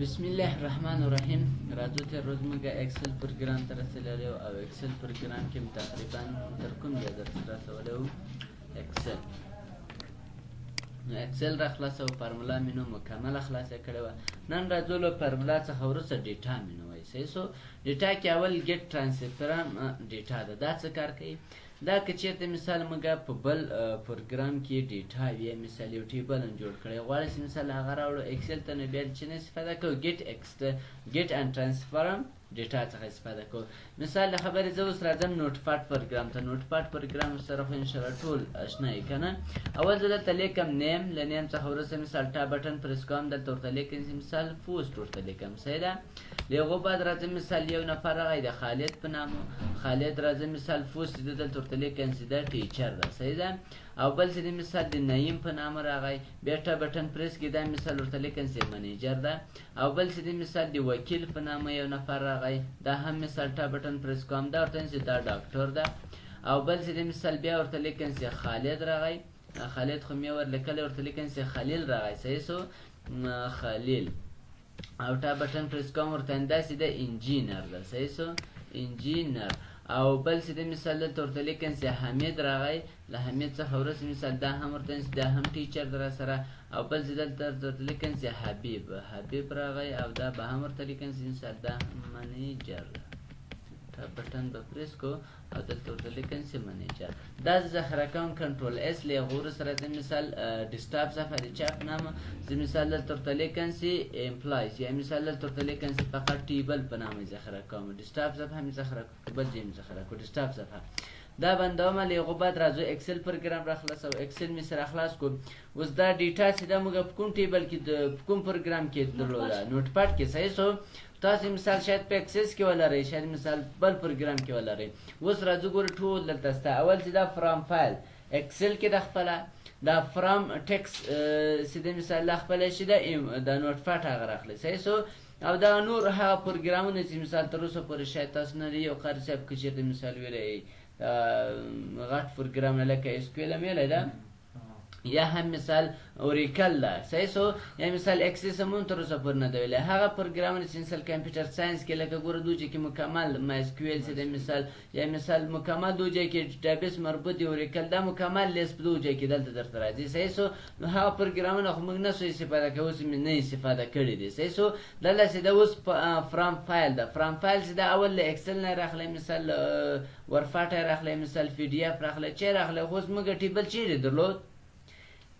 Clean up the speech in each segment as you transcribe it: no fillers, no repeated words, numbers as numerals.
بسم الله الرحمن الرحیم. راځو تېر ورځ موږ Excel پروګرام ته رسېدلی وو او Excel پروګرام کې تقریبا تر کوم ځای درس رسولی وو؟ Excel. نو Excel را خلاصه او فارمولا مې نو مکمله خلاصه کړې وه. نن راځو له فارمولا څخه وروسته data مې نو وایي. صحیح سو. data کې اول get transform data ده. دا څه کار کوي؟ دا که چېرته مثال موږ په بل پروګرام کې data وي، مثال یو table هم جوړ کړی غواړي چې مثال هغه راوړو Excel ته، نو بیا چې نه استفاده کوو get and transform data څخه استفاده کوو. مثال د خبرې زه اوس راځم Notepad پروګرام ته. Notepad پروګرام سره خو انشاءالله ټول اشنا یې که نه. اول زه دلته لیکم name، له name څخه وروسته مثال tab button press کوم، دلته ورته لیکم چې مثال post ورته لیکم. صحیح ده. له هغو بعد راځم مثال یو نفر راغی د خالد په نامه، خالد راځم مثال پوسټ ده، دلته ورته لیکم چې دا teacher ده. صحیح ده. او بل چې د مثال د نعیم په نامه راغی، بیا tab button press کې دا مثال ورته لیکم چې manager ده. او بل چې د مثال د وکیل په نامه یو نفر راغی، دا هم مثال tab button press کوم، دا ورته چې دا ډاکټر ده. او بل چې د مثال بیا ورته لیکم چې خالد راغی، خالد خو مې ورلیکلی، ورته لیکم چې خلیل راغی. صحیح سو، خلیل. او tab button press کوم، ورته داسې ده انجینر ده. صحیح سو، انجینر. او بل چې د مثال دلته ورته لیکم چې حمید راغی، له حمید څخه وروسته مثال دا هم ورته چې دا هم teacher ده راسره. او بل چې دلته ورته لیکم چې حبیب، حبیب راغی، او دا به هم ورته لیکم چې مثال دا manager ده. tab button به پریس کو او دلته ورته لیکم چې manager. دا زه ذخیره کوم control S. له هغو وروسته راځم مثال desktop صفحه د چا په نامه، زه مثال دلته ورته لیکم چې employees، یا مثال دلته ورته لیکم چې فقط table په نامه ذخیره کوم. desktop صفحه مې ذخیره کړو، بل ځای مې ذخیره کړو desktop صفحه. دا بندوم. له هغو بعد راځو Excel پروګرام را خلاصو. Excel مې سره خلاص کړو. اوس دا data چې دا موږ په کوم table کې په کوم پروګرام کې درلوده؟ Notepad کې. صحیح سو. تاسو مثال شاید په Access کې ولرئ، شاید مثال بل پروګرام کې ولرئ. اوس راځو ګورو ټول دلته سته. اول چې دا from file Excel کې د خپله دا from text چې د مثال له خپله چې د Notepad هغه راخلي. صحیح سو. او دا نور هغه پروګرامونه چې مثال تر اوسه پورې شاید تاسو نه یو قاري صاحب که چېرته مثال ویلی غټ پروګرام لکه SQL هم ویلی ده، یا هم مثال Oracle ده. صحیح سو. یا مثال Access هم تر اوسه پورې نه ده ویلی. هغه پروګرامونه چې مثال computer science کې لکه ګوره دوی چې مکمل MySQL چې د مثال یا مثال مکمل دوی چې database مربوط دی Oracle دا مکمل لیست په دوی کې دلته درته راځي. صحیح سو. نو هغه پروګرامونه خو موږ نه سو استفاده کوو، اوس مې نه استفاده کړي دي. صحیح سو. دلته چې دا اوس from file ده. from file چې دا اول له Excel نه راخلی، مثال ورفاټه راخلی، مثال PDF راخلی، چې راخلی. خو اوس موږ table چیرې درلود؟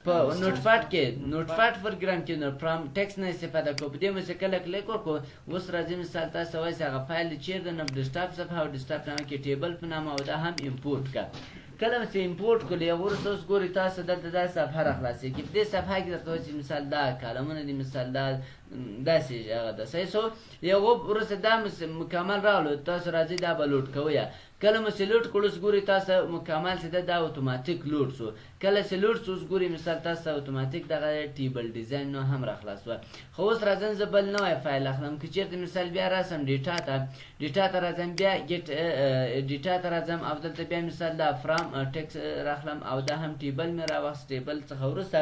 په Notepad کې، Notepad پروګرام کې. نو from text نه استفاده کوو. په دې مې کله کلیک وکړو، اوس راځي مثال تاسو وایئ چې هغه فایل چیرې ده؟ نو desktop صفحه او desktop نامه کې table په نامه، او دا هم import کا. کله چې import کړو، یو وروسته اوس ګورئ تاسو دلته دا صفحه را خلاصېږي. په دې صفحه کې درته وایي چې مثال دا کالمونه دي، مثال دا داسې هغه ده. صحیح سو. یو وروسته دا مکمل راغلو، تاسو راځئ دا به load کوئ. کله مو چې load کړو، اوس ګورئ تاسو مکمل چې ده دا اتوماتیک load سو. کله چې load سو، اوس ګورئ مثال تاسو اتوماتیک دغه table design نو هم را خلاص سوه. خو اوس راځم زه بل نوی فایل اخلم. که چېرته مثال بیا راسم data ته، data ته راځم، بیا get data ته راځم، او دلته بیا مثال دا from text راخلم، او دا هم table مې راواخیست. table څخه وروسته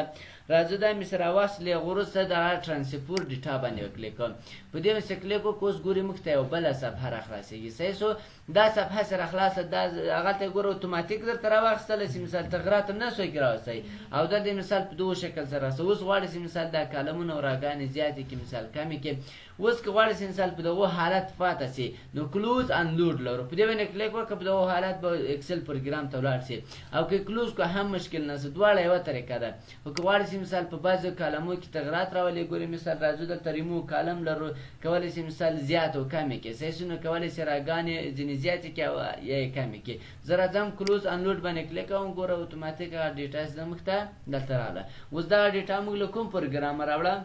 راځو دا مې سره واخیست. له هغو وروسته دغه transform data باندې وکلیک کوم. په دې مې کلیک وکړو، اوس ګورئ موږ ته یو بله صفحه را خلاصېږي. صحیح سو. دا صفحه سره خلاصه دا هغه ته ګوره اتوماتیک درته راواخیستله چې مثال تغیرات هم نه سوی کې راوستی. او دا د مثال په دوو شکل سره راوستی. اوس غواړي چې مثال دا کالمونه او row ګانې زیاتې کړي، مثال کمې کړي. اوس که غواړي چې مثال په دغو حالت پاته سي، نو close and load لرو. په دې باندې کلیک وکړه، په دغو حالت به Excel پروګرام ته ولاړ سي. او که close کو هم مشکل نه سي، دواړه یوه طریقه ده. خو که غواړي چې مثال په بعضو کالمو کې تغیرات راولي، ګوري مثال راځو دلته ریمو کالم لرو، کولی سي مثال زیات او کمې کړي. صحیح سو. نو کولی سي row ګانې ځینې زیاتې کړي او یا یې کمې کړي. زه راځم close and load باندې کلیک کوم، ګوره اتوماتیک هغه data چې موږ ته دلته راغله. اوس دغه data موږ له کوم پروګرامه راوړه؟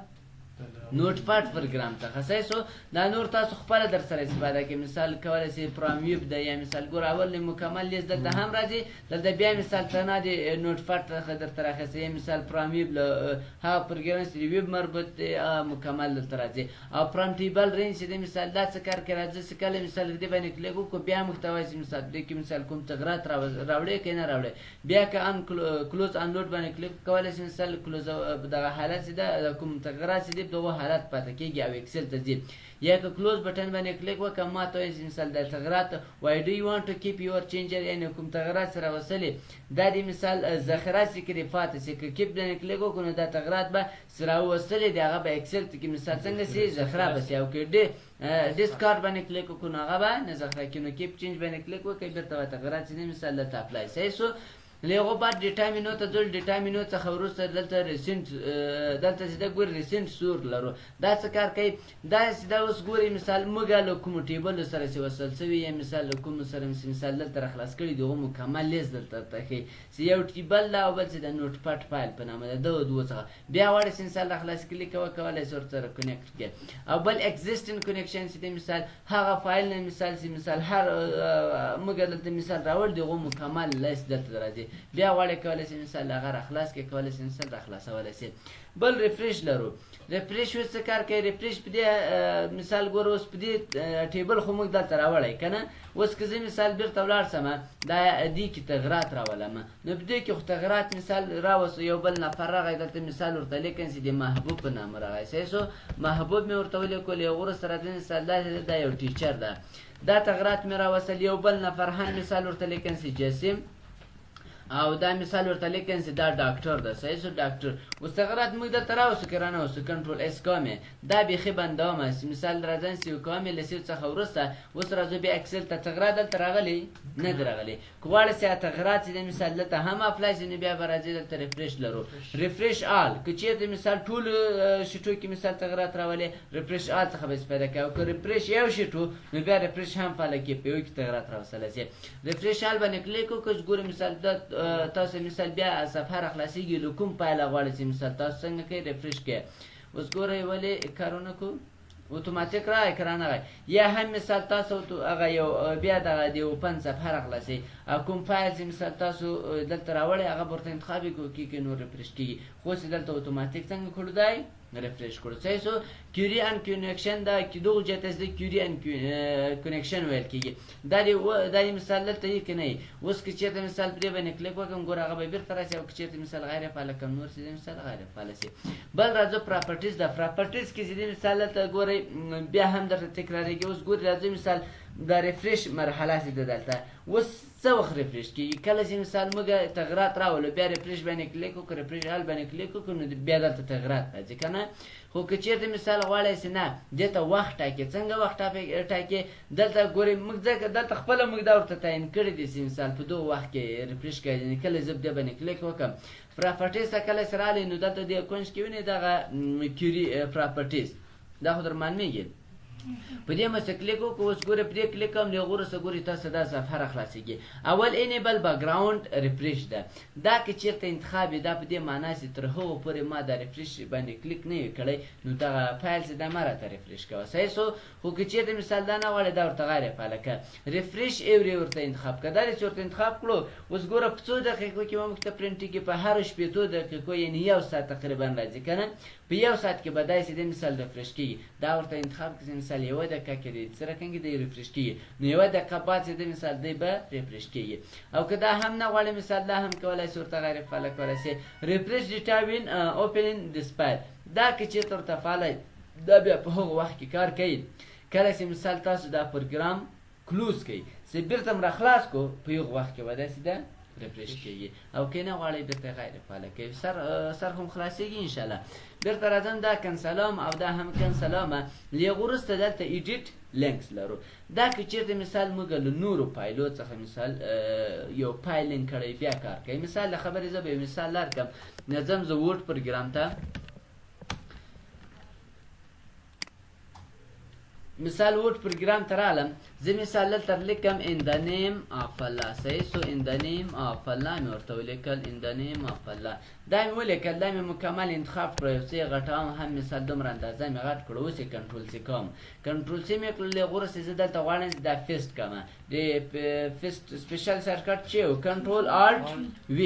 Notepad پروګرام څخه. صحیح سو. دا نور تاسو خپله در سره استفاده کړئ. مثال کولی سئ from web ده، یا مثال ګوره اول مکمل لیست دلته هم راځي، دلته بیا مثال تنها د Notepad څخه درته راخیستی، یا مثال from web له هغه پروګرام چې د ویب مربوط دی مکمل دلته راځي. او from table range چې دی مثال دا څه کار کوي؟ راځي چې کله مثال دې باندې کلیک وکړو، بیا موږ ته وایي چې مثال دې کې مثال کوم تغیرات راوړې که نه راوړې. بیا که ان close and load باندې کلیک کولی سئ، مثال close دغه حالت چې ده کوم تغیرات چې دی په دغه حالت پاتې کېږي او Excel ته ځي. یا که close button باندې کلیک وکړم، ما ته وایي مثال د تغیرات وایي do you want to keep your changes، یعنې کوم تغیرات سره وصلې دا د مثال ذخیره سي که دې پاتې سي، که keep باندې کلیک وکړو نو دا تغیرات به سره وصلې دي، هغه به Excel ته کې مثال څنګه سي ذخیره به سي. او که discard باندې کلیک وکړو نو هغه به نه ذخیره کړي، نو keep change باندې کلیک وکړئ بیرته به تغیرات چې مثال دلته apply صحیح سو. له هغو بعد data menu ته ځو، data menu څخه وروسته دلته recent، دلته چې ده ګوري recent source لرو. دا څه کار کوي؟ دا چې دا اوس ګوري مثال موږ له کومو table سره چې وصل سوي یا مثال له کومو سره چې مثال دلته راخلاص کړي دي، هغو مکمل لیست دلته ته ښیي چې یو table ده او بل چې د Notepad file په نامه ده، دغو دوو څخه بیا غواړي چې مثال راخلاص کړي کولی شي ورسره connect کړي. او بل existing connection چې دی مثال هغه فایل نه مثال چې مثال هر موږ دلته مثال راوړ دي هغو مکمل لیست دلته راځي، بیا غواړي کولی شي مثال هغه راخلاص کړي، کولی شي مثال راخلاصولی شي. بل refresh لرو. refresh اوس څه کار کوي؟ refresh په دې مثال ګوره اوس په دې table خو موږ دلته راوړی که نه، اوس که زه مثال بیرته ولاړ سم دا دې کې تغیرات راولم، نو په دې کې خو تغیرات مثال راوستو، یو بل نفر راغی دلته مثال ورته لیکم چې د محبوب په نامه راغی، صحیح سو، محبوب مې ورته ولیکل، یو وروسته راځي مثال دا یو teacher ده، دا تغیرات مې راوستل، یو بل نفر هم مثال ورته لیکم چې جسیم، او دا مثال ورته لیکم چې دا ډاکټر ده، صحیح سو ډاکټر. اوس تغیرات موږ دلته راوستو که رانه وستو، control S کوم یې، دا بیخي بندوم، مثال راځم save کوم یې، له save څخه وروسته اوس راځو بیا Excel ته. تغیرات دلته راغلي نه دي راغلي، که غواړې چې تغیرات چې مثال دلته هم apply شي نو بیا به راځي دلته refresh لرو، refresh all، که چېرته مثال ټولو sheet و کې مثال تغیرات راولي refresh all څخه به استفاده کوي، او که refresh یو sheet و نو بیا refresh هم فعاله کړي، په یو کې تغیرات راوستلی شي. refresh all باندې کلیک وکړو، ګورو مثال تاسو مثال بیا صفحه راخلاصېږي، له کوم فایله غواړئ چې مثال تاسو څنګه کوئ refresh کوئ. اوس ګورئ ولې کارونه کوو، اتوماتیک راغی که رانغی، یا هم مثال تاسو هغه یو بیا دغه د open صفحه راخلاصوي او کوم فایل چې مثال تاسو دلته راوړی هغه به ورته انتخاب کړو کېږي نور refresh کېږي، خو اوس دلته اتوماتیک څنګه کړو دی refresh کړو، صحیح سو. query and connection دا دغو ځای ته د query and connection ویل کېږي. دا د مثال دلته یې که نه یي، اوس که چېرته مثال پرې باندې کلیک وکړم ګوره هغه به بېرته راشي، او که چېرته مثال غیر فعاله کړم نور چې مثال غیر فعاله شي. بل راځو properties ده، properties کې چې د مثال دلته ګورئ بیا هم درته تکرارېږي. اوس ګورئ راځو مثال د refresh مرحله چې ده دلته اوس څه وخت refresh کېږي، کله چې مثال موږ تغیرات راولو بیا refresh باندې کلیک وکړو، refresh all باندې کلیک وکړو نو بیا دلته تغیرات راځي که نه. خو که چېرته مثال غواړی چې نه دې ته وخت ټاکې، څنګه وخت ټاکې دلته ګورئ موږ ځکه دلته خپله موږ دا ورته تعین کړي دي چې مثال په دغه وخت کې refresh کوي، یعنې کله زه په دې باندې کلیک وکړم properties ته کله چې راغلی نو دلته دې کنج کې وینئ دغه query properties، دا خو در معلومېږي. په دې مې کلیک وکړو، اوس ګورئ په دې کلیک کوم، له هغه وروسته ګورئ تاسو دا صفحه راخلاصېږي. اول enable background refresh ده، دا که چېرته انتخاب یې دا په دې معنا چې تر هغو پورې ما دا refresh باندې کلیک نه وي کړی نو دغه فایل چې دا مه راته refresh کوه، صحیح سو. خو که چېرته مثال دا نه غواړې دا ورته غیر فعاله کړه، refresh every ورته انتخاب کړه. دا چې ورته انتخاب کړو اوس ګوره په څو دقیقو کې به موږ ته پرنټ کېږي، په هرو 60 دقیقو یعنې یو ساعت تقریبا راځي که نه، په یو ساعت کې به داسې د مثال refresh کېږي. دا ورته انتخاب کړه چې مثال یوه دقیقه کې دی څه رقم کې دی refresh کېږي، نو یوه دقیقه بعد چې د مثال دی به refresh کېږي. او که دا هم نه غواړې مثال دا هم کولی شي ورته غیر فعاله کولی شي. refresh data when opening this file، دا که چېرته ورته فعاله دا بیا په هغه وخت کې کار کوي کله چې مثال تاسو دا پروګرام close کړئ چې بیرته هم راخلاص کړو په یو وخت کې به داسې ده refresh کېږي، او که نه غواړئ بیرته غیر فعاله کوي. سر هم خلاصېږي انشاءالله. بیرته راځم دا کنسلام او دا هم کنسلام. له هغه وروسته دلته edit links لرو، دا که چېرته مثال موږ له نورو فایلو څخه مثال یو فایل لینک کړی بیا کار کوي. مثال له خبرې زه به یو مثال لرکم، ځم زه Word پروګرام ته، مثال Word پروګرام ته رالم، زه مثال دلته لیکم in the name of الله، صحیح سو. in the name of الله مې ورته ولیکل، in the name of الله دا مې ولیکل، دا مې مکمل انتخاب کړو، یو څه یې غټوم هم مثال دومره اندازه مې غټ کړو. اوس یې control C کوم، control C مې کړل، له هغه وروسته زه دلته غواړم چې دا paste کړم، د paste special shortcut چې و control alt V،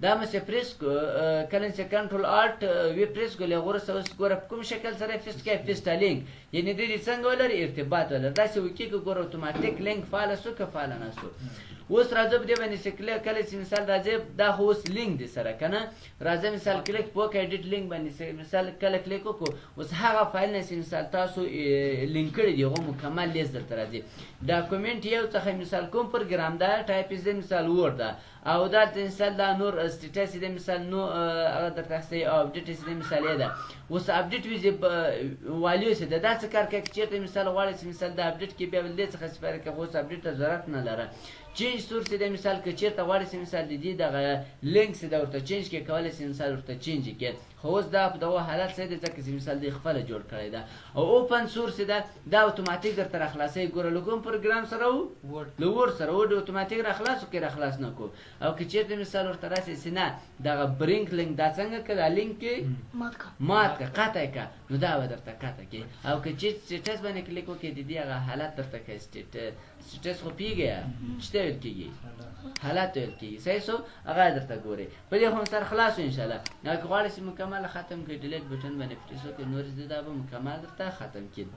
دا مې چې پریس کړو، کله چې control alt V press کړو، له هغه وروسته اوس ګوره په کوم شکل سره paste کوي، paste link، یعنې دې څنګه ولري ارتباط ولري، داسې وکړي که ګوره اتوماتیک لینک فعاله سو که فعاله نه سو. اوس راځه په دې باندې چې کله چې مثال راځي دا خو اوس لینک دی سره که نه، راځه مثال کلیک په وکړه edit link باندې مثال کله کلیک وکړو، اوس هغه فایل نه چې مثال تاسو لینک کړی دی هغه مکمل لیست درته راځي. document یو څخه مثال کوم پروګرام ده، ټایپ یې مثال Word ده، او دلته مثال دا نور status یې مثال نو هغه درته اخیستی او update یې مثال یې ده. اوس update with values ده، دا څه کار کوي؟ که چېرته مثال غواړې چې مثال د update کې بیا له دې څخه استفاده کوي، خو اوس update ته ضرورت نه لره. change source ده مثال که چېرته غواړې چې مثال د دې دغه لینک څه ده ورته change کړې، کولی شي مثال ورته change کړې، خو اوس دا په دغه حالت څه دی ځکه چې مثال دی خپله جوړ کړی ده. او open source ده، دا اتوماتیک درته راخلاصوي. ګوره له کوم پروګرام سره و؟ له Word سره. Word اتوماتیک راخلاصو که راخلاص نه کړو. او که چېرته مثال ورته راسي چې نه دغه break link دا څنګه که دا لینک کې مات که قطع که، نو دا به درته قطع کړي. او که چېرته status باندې کلیک وکړې د دې هغه حالت درته کوي. status خو پیږي چې ته ویل کېږي، حالت ویل کېږي، صحیح سو؟ هغه درته ګوري. په دې خو سر خلاص ان شاء الله. که غواړې چې مکمل ختم کړي delete button باندې پریس وکړي، نور دا به مکمل درته ختم کړي.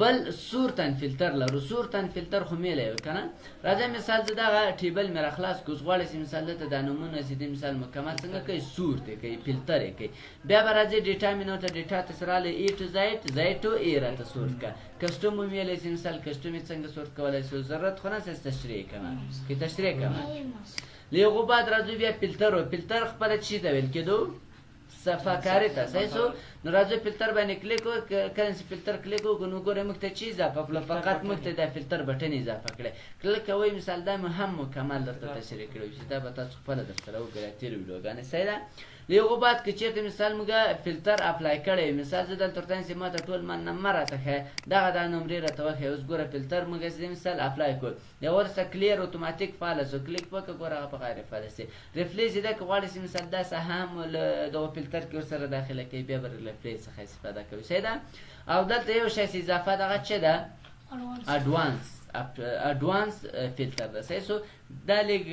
بل sort and filter لرو. sort and filter خو مې لري که نه؟ راځه مثال زه دغه table مې راخلاص کړو. اوس غواړې چې مثال دلته دا نمونه چې دې مثال مکمل څنګه کوي، sort یې کوي، فلتر یې کوي. بیا به راځي data menu ته، data ته سره راغلی A to Z، Z to A راته sort کړه. custom مې ویلی چې مثال custom یې څنګه sort کولی شو، ضرورت خو نه څه تشریح کومه که تشریح کومه. له هغو بعد راځو بیا فلتر و. فلتر خپله چی ته ویل کېدو؟ صفاکاري ته، صحیح سو؟ نو راځو فلتر باندې کلیک وکړو. کله چې فلتر کلیک وکړو نو ګورئ موږ ته چی اضافه کړو، فقط موږ ته دا filter button اضافه کړی. کلیک کوئ مثال دا مې هم مکمل درته تشریح کړی چې دا به تاسو خپله در سره وګورئ تېرې ویډیوګانې، صحیح ده؟ له هغو بعد که چېرته مثال موږ filter apply کړی، مثال زه دلته ورته چې ما ته ټول من نمبر راته ښیي، دغه دا نمرې راته وښیي. اوس ګوره فلتر موږ چې مثال apply کړو، د ورسره clear اتوماتیک فعاله سو، کلیک وکړه ګوره هغه په غیر فعاله سي. replace ده که غواړې چې مثال دا ساحه هم له دغه فلتر کې ورسره داخله کوي، بیا به replace څخه استفاده کوي، صحیح ده؟ او دلته یو شی اضافه دغه چې ده advance، advance filter ده، صحیح سو؟ دا لږ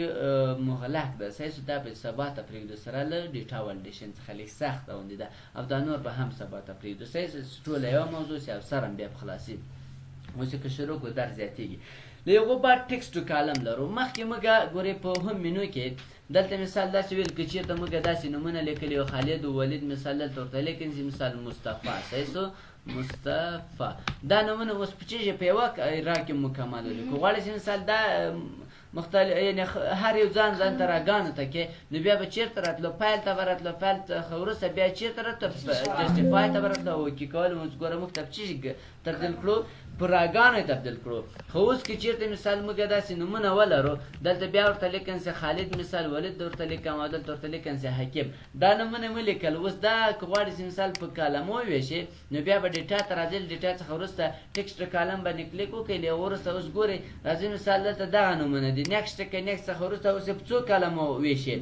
مغلق ده، صحیح سو؟ دا به سبا ته پرېږدو سره له data validation څخه لږ سخته غوندې ده، او دا نور به هم سبا ته پرېږدو، صحیح سو؟ ټوله یوه موضوع سي او سره هم بیا خلاصي. اوس که شروع کړو درس زیاتېږي. له هغو بعد text to column لرو. مخکې موږ ګورې په home menu کې دلته مثال داسې ویل که چېرته موږ داسې نومونه لیکلي وو، خالد و ولید مثال دلته ورته لیکم چې مثال مصطفی، صحیح سو؟ مصطفی دا نومونه اوس په چیرې په یوه را کې مکمل ولیکو. غواړې چې مثال دا مختلف یعنی هر یو ځان ځان ته راګانو ته کې، نو بیا به چېرته راتلو؟ فایل ته به راتلو، فایل څخه وروسته بیا چېرته راتلو؟ justify ته به راتلو. او کې کول اوس ګوره موږ ته په چیرې تبدیل کړو؟ په row ګانو یې تبدیل کړو. خو اوس که چېرته مثال موږ داسې نومونه ولرو، دلته بیا ورته لیکم چې خالد مثال ولید ورته لیکم، او دلته ورته لیکم چې حکیم، دا نومونه مې ولیکل. اوس دا که غواړې چې مثال په column و ویشي، نو بیا به data ته راځي، data څخه وروسته text column باندې کلیک وکړئ. له وروسته اوس ګورئ راځي مثال دلته دغه نومونه دي، next کې next څخه وروسته اوس یې په څو column ویشي؟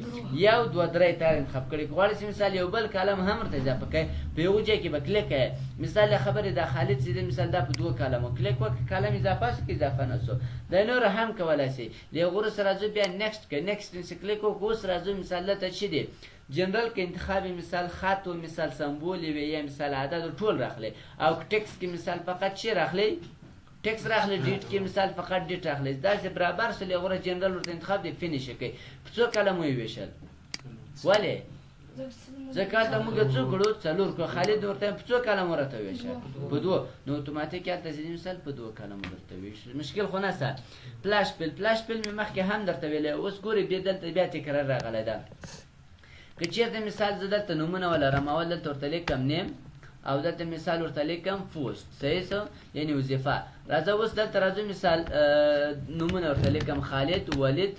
یو دوه درې تار انتخاب کړئ. که غواړې چې مثال یو بل column هم ورته اضافه کړئ، په یو ځای کې به کلیک کړئ. مثال خبرې دا خالد چې دی مثال دا په دوه column کلیک وکړئ، column اضافه شو که اضافه نه شو، دا نور هم کولی شئ. له هغو وروسته راځو بیا next کې next چې کلیک وکړو، اوس راځو مثال دلته چې دی جنرال کې انتخاب مثال خط و مثال symbol وي یا مثال عدد ټول راخلي، او text کې مثال فقط چی راخلي؟ text راخلي. date کې مثال فقط date راخلي. داسې برابر شو. له هغو جنرال ورته انتخاب دی finish کوي. په څو column یې ویشل؟ ولې؟ ځکه هلته موږ څو کړو؟ څلور کړو. خالد ورته په څو column ورته ویشل؟ په دوو. نو اتوماتیک هلته ځینې مثال په دوو column درته ویشل، مشکل خو نشته. flash fill، flash fill مې مخکې هم درته ویلی، اوس ګورې بیا دلته بیا تکرار راغلی ده. که چېرته مثال زه دلته نومونه ولرم، اول دلته ورته لیکم name، او دلته مثال ورته لیکم پوست، صحیح سو؟ یعنی وظیفه. راځه اوس دلته راځو مثال نومونه ورته لیکم خالد، ولید،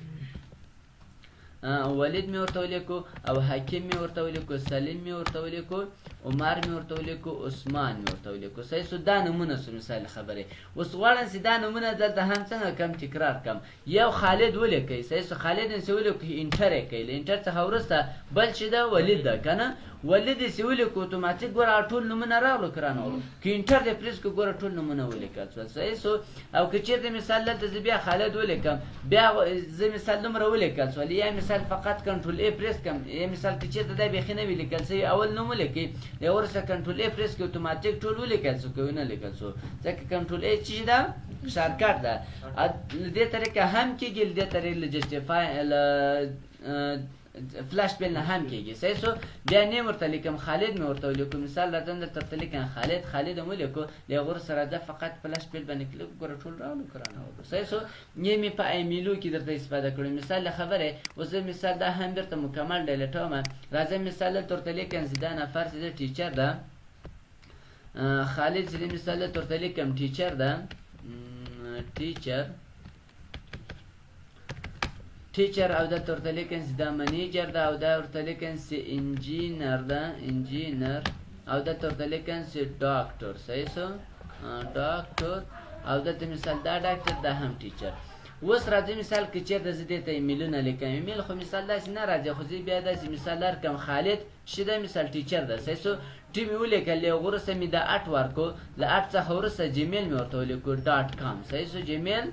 ولید مې ورته ولیکو، او حکیم مې ورته ولیکو، سلیم مې ورته ولیکو، عمر مې ورته ولیکو، عثمان مې ورته ولیکو، صحیح سو؟ دا نومونه سو مثال خبرې. اوس غواړم چې دا نومونه دلته هم څنګه کم تکرار کم. یو خالد ولیکئ، صحیح سو؟ خالد چې ولیکو enter یې کوي، له enter څخه وروسته بل چې ده ولید ده که نه، ولید چې ولیکو اتوماتیک ګوره ټول نومونه راغلو که رانغلو؟ که enter دې press کړو ګوره ټول نومونه ولیکل سول. صحیح سو. او که چېرته مثال دلته زه بیا خالد ولیکم، بیا زه مثال دومره ولیکل سول، یا مثال فقط control A press کړم، یا مثال که چېرته دا بیخي نه وي لیکل سوي اول نوم ولیکئ، بیا وروسته control A press کړئ اتوماتیک ټول ولیکل سو که ونه لیکل سو، ځکه control A چې ده shortcut ده. له دې طریقه هم کېږي، له دې طریقې له justify له flash fill نه هم کېږي. صحیح سو. بیا name ورته لیکم، خالد مې ورته ولیکو، مثال راځم دلته ورته لیکم خالد، خالد هم ولیکو، له هغه وروسته راځه فقط flash fill باندې کلیک وکړه ټول راغلو که رانغلو؟ صحیح سو. یې مې په ایمیلو کې درته استفاده کړو. مثال له خبرې اوس زه مثال دا هم بیرته مکمل delete وم، راځه مثال دلته ورته لیکم چې دا نفر چې ده teacher ده، خالد چې دی مثال دلته ورته لیکم teacher ده، teacher teacher او دلته ورته لیکم چې دا manager ده، او دا ورته لیکم چې engineer ده، engineer، او دلته ورته لیکم چې ډاکټر. صحیح سو، ډاکټر، او دلته مثال دا ډاکټر دا هم teacher. اوس راځي مثال که چېرته زه دې ته ایمیلونه لیکم، ایمیل خو مثال داسې نه راځي، خو زه بیا داسې مثال درکړم خالد چې دا مثال teacher ده. صحیح سو. T مې ولیکل، له هغه وروسته مې دا at ورکړو، له at څخه وروسته Gmail مې ورته ولیکو dot com. صحیح سو، Gmail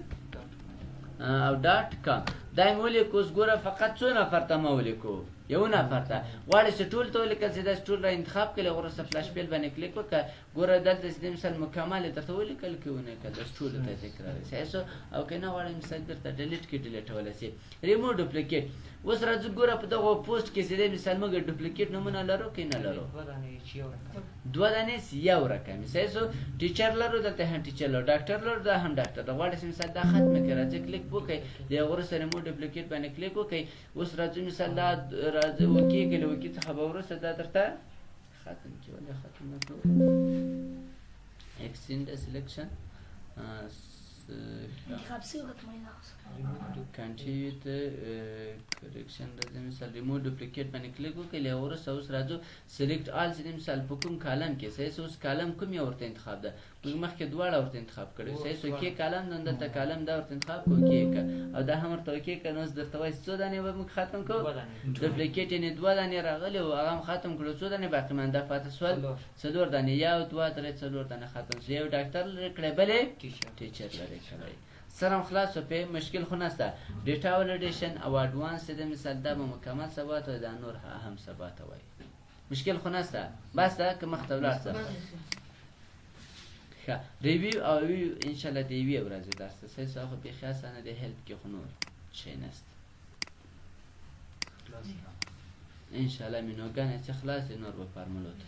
او dot com دا مې ولیکو. اوس ګوره فقط څو نفر ته ما ولیکو، یو نفر ته. غواړې چې ټول ته ولیکل چې داسې ټول را انتخاب کړې، هغه وروسته flash fill باندې کلیک وکړه، ګوره دلته چې مثال مکمل یې درته ولیکل که ونه لیکل داسې ټولو ته تکرار شي. سو او که نه غواړې مثال درته delete کې delete ولی شي. ریموو ډوپلیکیټ. اوس راځو ګوره په دغه پوسټ کې چې دی مثال موږ duplicate نومونه لرو که نه لرو؟ دوه دانې چې یو رقم. صحیح سو. teacher لرو، دلته هم teacher لرو، ډاکټر لرو، دا هم ډاکټر ده. غواړې چې مثال دا ختمه کړې، راځي کلیک وکړئ، له هغه وروسته ریموو ډوپلیکیټ باندې کلیک وکړئ. اوس راځو مثال دا راځي okay کړئ، له okay څخه به وروسته دا درته ختم کړي. ولې ختم نه کړو؟ extend selection انتخاب صيغة ما ينقص continue ته correction راځي. مثال ریموو ډوپلیکیټ باندې کلیک وکړئ، له هغه وروسته اوس راځو select all چې مثال په کوم column کې. صحیح سو. اوس column کوم یو ورته انتخاب ده؟ موږ مخکې دواړه ورته انتخاب کړي. صحیح سو. کې column ده، دلته column دا ورته انتخاب کړو okay که، او دا هم ورته okay که. نو اوس درته وایي څو دانې به موږ ختم کړو؟ duplicate یعنې دوه دانې راغلي وو، هغه هم ختم کړو. څو دانې باقي مانده پاتې سول؟ څلور دانې. یو دوه درې څلور دانې ختم سو. یو ډاکټر لرې کړی، بلې teacher لرې کړی. سرم خلاص شو، په مشکل خو نشته. data validation او advance د مثال دا به مکمل سبا ته، دا نور هم سبا ته وایي. مشکل خو نشته، بس ده که مخته ولاړ شه. ښه review او view انشاءالله د یوې ورځې درس ده. صحیح سو، خو بیخي اسانه دی، help کې خو نور شی نشته. انشاءالله مینوګانې چې خلاص نور به فارمولو ته.